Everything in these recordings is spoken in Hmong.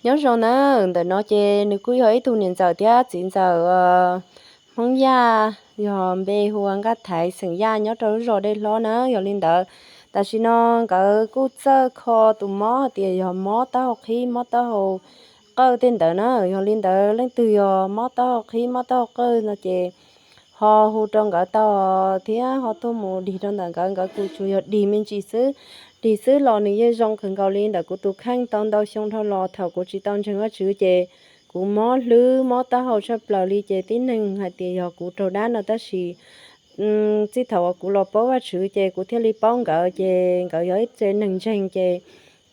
Nyob zoo na, ntawm no ces nws kuj yog ib tug niam ntxawm thiab txiv ntxawm Hmoob Yaj, yog npe hu ua Nkaj Thaiv xeem Yaj nyob rau lub zos Dej Hlob na. Yog li ntawd, tam sim no nkawd kuj txawj kho tus mob hais tias yog mob taub hau qhib mob taub hau qawj tej ntawd na. Yog li ntawd leej twg yog mob taub hau qhib mob taub hau qawj no ces ho hu rau nkawd tau thiab ho tuaj mus dig rau ntawm nkawd. Nkawd kuj tsuas yog dig me ntsis xwb, dig xwb los nws yeej zoo kawg nkaus li. Ntawm kuv tus kheej tau ntau xyoo dhau los thaum kuv tsis tau ntseeg Vajtswv ces kuv mob hlwb mob taub hau tshaj plaws li ces tib neeg hais tias yog kuv raug dab no tab sis txij thaum uas kuv los paub Vajtswv ces kuv thiaj li paub nkawd ces nkawd yog ib tsev neeg ntseeg ces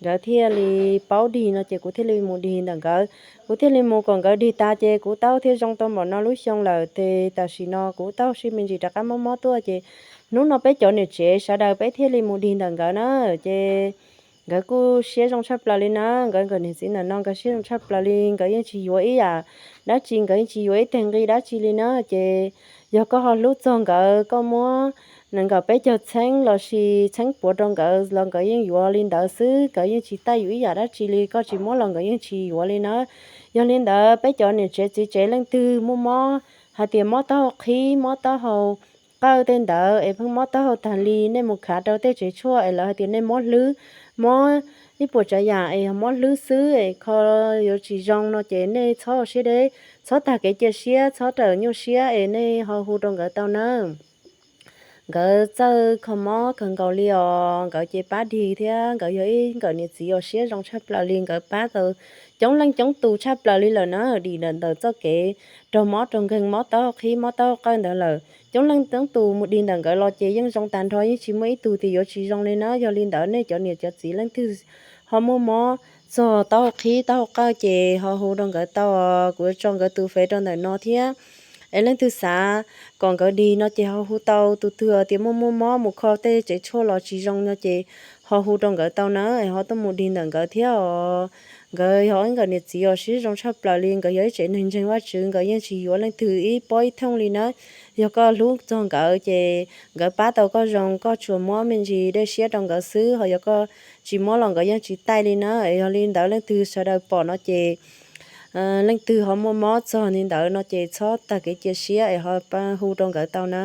nkawd thiaj li paub dig no ces kuv thiaj li mus dig ntawm nkawd. Kuv thiaj li mus kom nkawd dig tas ces kuv taub thiaj zoo tau npaum no lub xyoo lawm ces tam sim no kuv taub siab me ntsis rov qab mob mob tuaj ces hnub no peb cov niam tsev sawv daws peb thiaj li mus dig ntawm nkawd na. Ces nkawd kuj siab zoo tshaj plaws li na, nkawd nkawm niam txiv ntawm no nkawd siab zoo tshaj plaws li, nkawd yeej tsis yuav ib yam dab tsi, nkawd yeej tsis yuav ib teg nqi dab tsi li na. Ces yog koj ho hlub txog nkawd, koj muab nees nkaum peb caug txheeb los sis txheeb puav rau nkawd los nkawd yeej yuav li ntawd xwb, nkawd yeej tsis taij yus ib yam dab tsi li, koj tsis muab los nkawd yeej tsis yuav li na. Yog li ntawd peb cov niam tsev txiv tsev leej twg muaj mob hais tias mob taub hau qhib mob taub hau qawj tej ntawd es pheej mob taub hau tag li, nej mus khav rau tej tsev tshuaj es lawv hais tias nej mob hlwb, mob ib puas tsav yam es yog mob hlwb xwb es kho yuav tsis zoo no ces nej txhob ua siab deb, txhob tag kev cia siab, txhob rawm nyuaj siab es nej ho hu rau nkawd tau na. Nkawd txawj kho mob kawg nkaus li os, nkawd ces pab dig thiab nkawd yog ib nkawm niam txiv uas siab zoo tshaj plaws li, nkawd pab tau coob leej coob tus tshaj plaws li lawm na, dim ntawm txoj kev raug mob raug nkeeg, mob taub hau qhib mob taub hau qawj ntawd lawm. Coob leej coob tus mus dig ntawm nkawd los ces yeej zoo tag nrho, yeej tsis muaj ib tug tias yuav tsis zoo li na. Yog li ntawd nej cov niam cov txiv leej twg ho muaj mob txog taub hau qhib taub hau qawj ces ho hu rau nkawd tau, kuv yuav tso nkawd tus Face rau ntawm no thiab. Es leej twg xav kom nkawd dig no ces ho hu tau, tus twg tias muaj muaj mob mus kho tej tsev tshuaj los tsis zoo no ces ho hu rau nkawd tau na, es ho tuaj mus dig ntawm nkawd thiab os. Nkawd yog ib nkawm niam txiv uas siab zoo tshaj plaws li, nkawd yog ib tsev neeg ntseeg Vajtswv, nkawd yeej tsis yuav leej twg ib pob ib thooj li na. Yog koj hlub txog nkawd ces nkawd pab tau koj zoo, koj tsuas muab me ntsis dej siab rau nkawd xwb, ho yog koj tsis muab los nkawd yeej tsis taij li na. Es yog li ntawd leej twg sawv daws pom no ces leej twg ho muaj mob txog li ntawd no ces txhob tag kev cia siab es ho hu rau nkawd tau na.